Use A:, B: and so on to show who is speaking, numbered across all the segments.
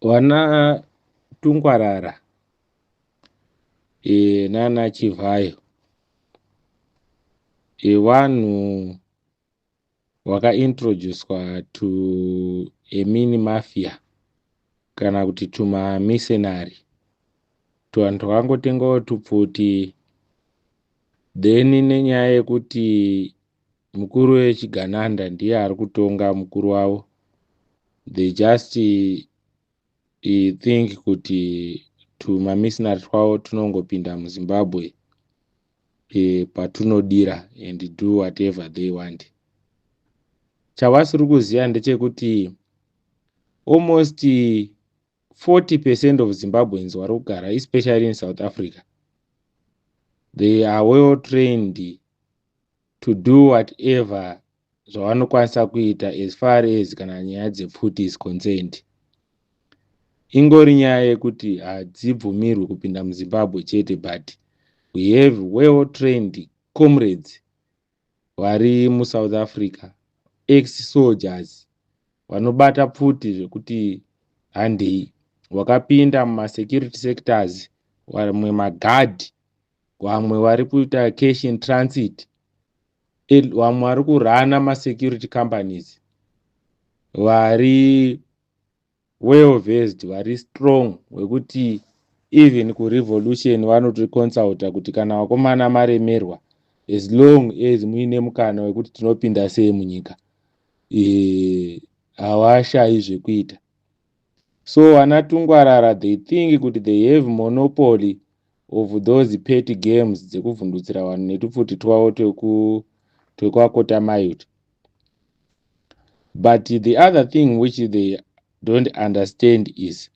A: Vana Tungwarara nana Chivhayo vanhu vakaintroducwa to a mini mafia kana kuti tumamissionary, tuvanhu twakangotengawo tupfuti. Then nenyaya yekuti mukuru wechigananda ndiye ari kutonga, mukuru wavo, they just think kuti tumamissionary twavo tunongopinda muZimbabwe patunodira and do whatever they want. Chavasiri kuziva ndechekuti almost 40% of Zimbabweans vari kugara, especially in South Africa, they are well trained to do whatever zvavanokwanisa kuita as far as kana nyaya dzepfuti is concerned. Ingori nyaya yekuti hadzibvumirwi kupinda muZimbabwe chete, but we have well trained comrades vari muSouth Africa, ex soldiers vanobata pfuti zvekuti handei, vakapinda mumasecurity sectors, vamwe magadhi, vamwe vari kuita cash in transit, vamwe vari kurana masecurity companies, vari well versed, vari strong, wekuti even kurevolution vanoticonsulta kuti kana vakomana maremerwa, as long as muine mukana wekuti tinopinda sei munyika, havashayi zvekuita. So vana Tungwarara, they think kuti they have monopoly of those petty games dzekuvhundutsira vanhu netupfuti twavo twekwaquarter mile. But the other thing which they don't understand is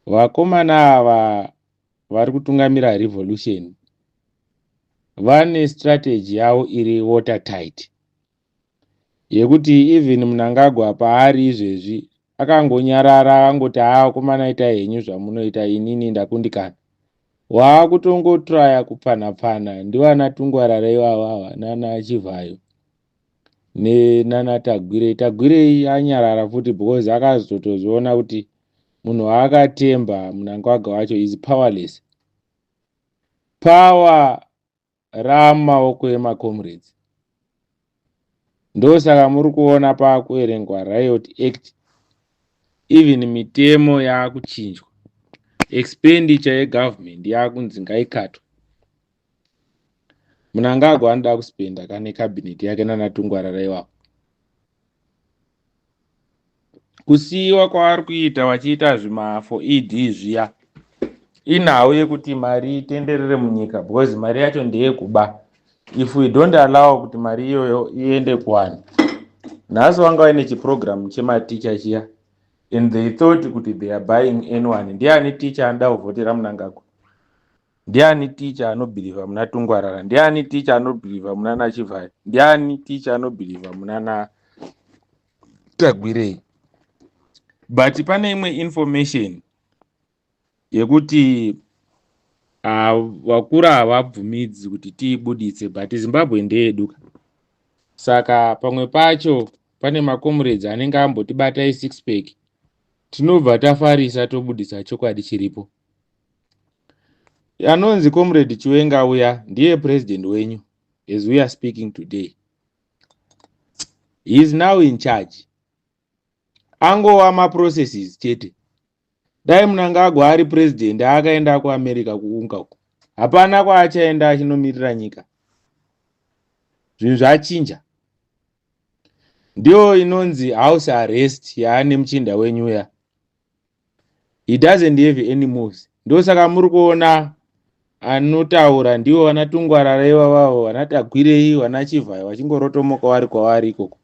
A: vakomana ava vari kutungamira revolution vane strategy yavo iri water tight, yekuti even Mnangagwa paari izvezvi akangonyarara, akangoti, "Haa, vakomana, itai henyu zvamunoita, inini ndakundikana." Waakutongotraya kupfanha-pfanha ndivana Tungwarara ivavava nana Chivhayo nenana Tagwirei. Tagwirei anyarara futi because akazotozviona kuti munhu waakatemba, Mnangagwa wacho, is powerless. Power ramumaoko emacomrades. Ndosaka muri kuona paakuverengwa Riot Act, even mitemo yaakuchinjwa, expenditure yegovernment yaakunzi ngaikatwe. Mnangagwa anoda kuspenda kane cabinet yake nanaTungwarara ivavo. Kusiyiwa kwavari kuita vachiita zvima4 ED zviya inhau yekuti mari itenderere munyika, because mari yacho ndeyekuba. If we don't allow kuti mari iyoyo iende kuvanhu, nhasi vanga vaine chiprogramu chematicha chiya and they thought kuti they are buying anyone. Ndiani ticha anoda kuvhotera Mnangagwa? Ndiani ticha anobhilivha muna Tungwarara? Ndiani ticha anobhilivha muna naChivhayo? Ndiani ticha anobhilivha muna naTagwirei? But pane imwe information yekuti vakuru havabvumidzi kuti tiibuditse, but Zimbabwe ndeyedu, saka pamwe pacho pane macomrades anenge ambotibatai six pack, tinobva tafarisa tobudisa chokwadi chiripo. Anonzi Comrade Chiwenga uya ndiye president wenyu. As we are speaking today, he is now in charge. Angova maprocesses chete. Dai Mnangagwa ari president, akaenda kuAmerica kuunga uko, hapana kwaachaenda achinomirira nyika. Zvinhu zvachinja. Ndiyo inonzi house arrest yaane muchinda wenyu uya. He doesn't have any moves. Ndosaka muri kuona anotaura ndivo vana Tungwarara ivavavo, vana Tagwirei, vana Chivhayo, vachingorotomoka vari kwavari ikoko,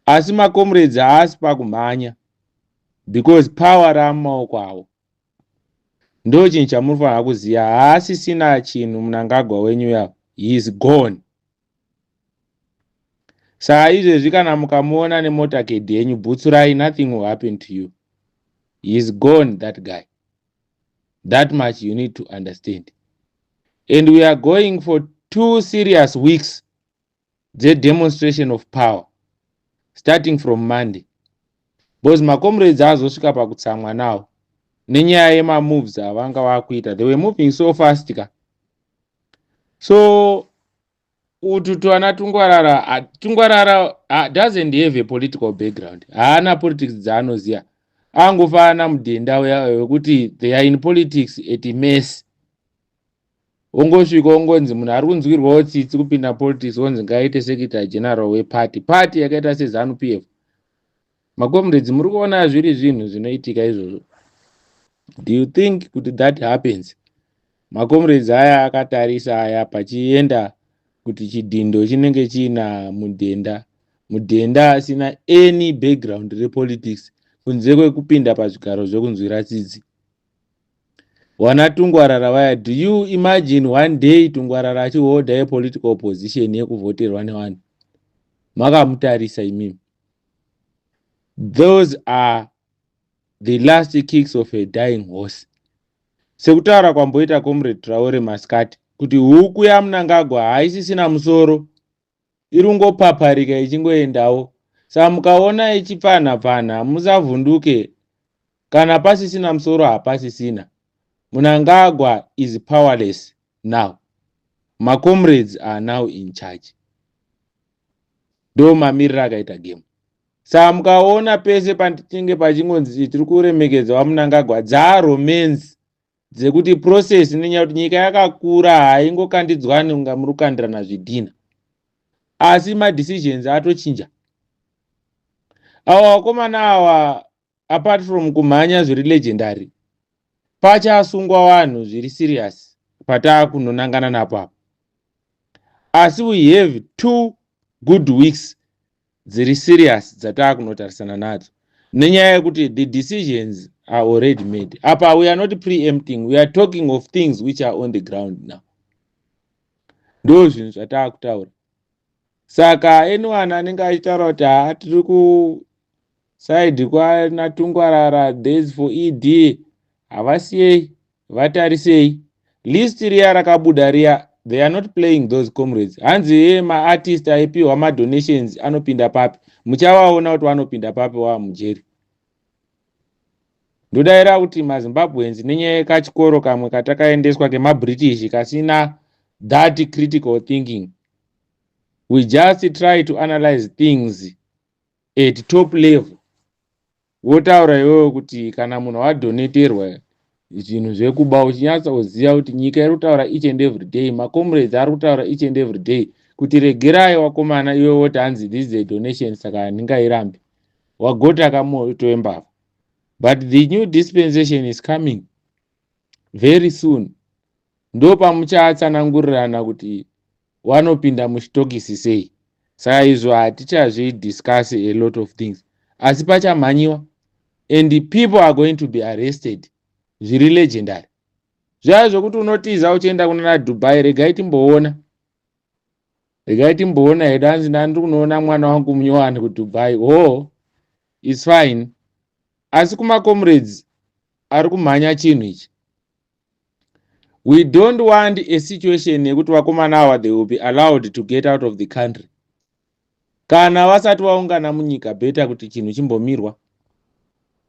A: asi macomrades haasi pakumhanya because power raamumaoko avo. Ndo chinhu chamunofanira kuziva. Haasisina chinhu Mnangagwa wenyu yavo. He is gone. Saka izvezvi kana mukamuona nemotorcade yenyu, bhutsurai. Nothing will happen to you. He is gone, that guy. That much you need to understand. And we are going for 2 serious weeks dzedemonstration of power, starting from Monday. Because macomrades azosvika pakutsamwa nawo nenyaya yemamoves avanga vakuita. They were moving so fast ka. So utu twana Tungwarara, Tungwarara doesn't have a political background. Haana politics dzaanoziva. Angofanana Mudhenda uya wekuti they are in politics at mess. Ongosvika ongonzi munhu ari kunzwirwawo tsitsi kupinda politics, onzi ngaite secretary general weparty, party yakaita seZANU PF. Macomrades, muri kuona zviri zvinhu zvinoitika izvozvo? Do you think kuti that happens? Macomrades aya akatarisa aya pachienda kuti chidhindo chinenge chiina Mudhenda, Mudhenda asina any background repolitics kunze kwekupinda pazvigaro zvekunzwira tsitsi. Wana Tungwarara vaya, do you imagine one day Tungwarara achiholda yepolitical position yekuvhoterwa nevanhu? Makamutarisa imimi. Those are the last kicks of a dying horse. Sekutaura kwamboita Comrade Traore masikati kuti huku yaMunangagwa haisisina musoro, iri kungopaparika ichingoendawo. Saka mukaona ichipfanha pfanha, musavhunduke. Kana pasisina musoro, hapasisina. Munangagwa is powerless now. Macomrades are now in charge. Ndo mamiriro akaita game. Saka mukaona pese patinge pachingonzi tiri kuremekedza vaMunangagwa, dzaromance dzekuti process, nenyaya kuti nyika yakakura, haingokandidzwani kunga muri kukandirana zvidhina. Asi madecisions atochinja. Ava vakomana ava, apart from kumhanya zviri legendary, pachasungwa vanhu zviri serious pataakunonangana napo apa. Asi we have 2 good weeks dziri serious dzataakunotarisana nadzo, nenyaya yekuti the decisions are already made. Apa we are not preempting, we are talking of things which are on the ground now. Ndo zvinhu zvataakutaura. Saka anyone anenge achitaura kuti haa, tiri kuside kwanaTungwarara, days for ED, havasiyei, vatarisei list riya rakabuda riya. They are not playing, those comrades. Hanzi ye maartist aipiwa madonations anopinda papi? Muchavaona kuti vanopinda papi wava mujeri. Ndodayira kuti maZimbabweans, nenyaya yekachikoro kamwe katakaendeswa kemaBritish kasina that critical thinking, we just try to analyze things at top level. Wotaura iwewe kuti kana munhu wadoneterwa zvinhu zvekuba, uchinyatsoziva kuti nyika iri kutaura each and every day, macomrades ari kutaura each and every day kuti regerai wakomana, iwe woti hanzi this is a donation, saka handingairambi. Wagota kamoto wembavha. But the new dispensation is coming very soon. Ndo pamuchatsanangurirana kuti wanopinda muchitokisi sei. Saka izvo hatichazvidiscuss a lot of things, asi pachamhanyiwa and people are going to be arrested zviri legendary. Zviya zvokuti unotiza uchienda kunana Dubai, regai timboona, regai timboona hedu. Hanzi ndandiri kunoona mwana wangu munyowani kuDubai. Oh, it's fine. Asi kumacomrades ari kumhanya chinhu ichi, we don't want a situation yekuti vakomana ava, they will be allowed to get out of the country. Kana vasati vaungana munyika, better kuti chinhu chimbomirwa.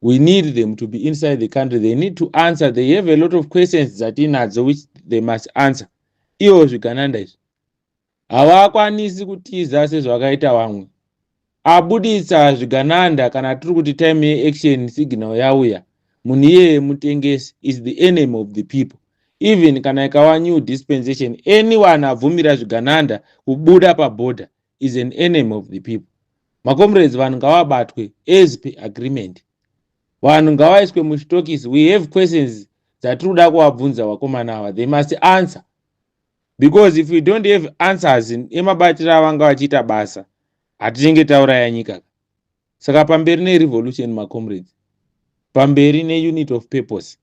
A: We need them to be inside the country. They need to answer. They have a lot of questions dzatinadzo which they must answer. Ivo zvigananda izvi havakwanisi kutiza sezvakaita vamwe. Abuditsa zvigananda, kana tiri kuti time yeaction signal yauya, munhu iyeye mutengesi, is the enemy of the people. Even kana ikava new dispensation, anyone abvumira zvigananda kubuda pabhodha is an enemy of the people. Macomrades, vanhu ngavabatwe as per agreement. Vanhu ngavaiswe muchitokisi. We have questions dzatiri kuda kuvabvunza vakomana ava. They must answer, because if we don't have answers emabatiro avanga vachiita basa, hatinenge tauraya nyika. Saka pamberi nerevolution, macomrades, pamberi neunit of purpose.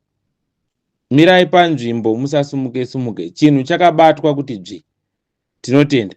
A: Mirai panzvimbo, musasumuke sumuke. Chinhu chakabatwa kuti dzvi. Tinotenda.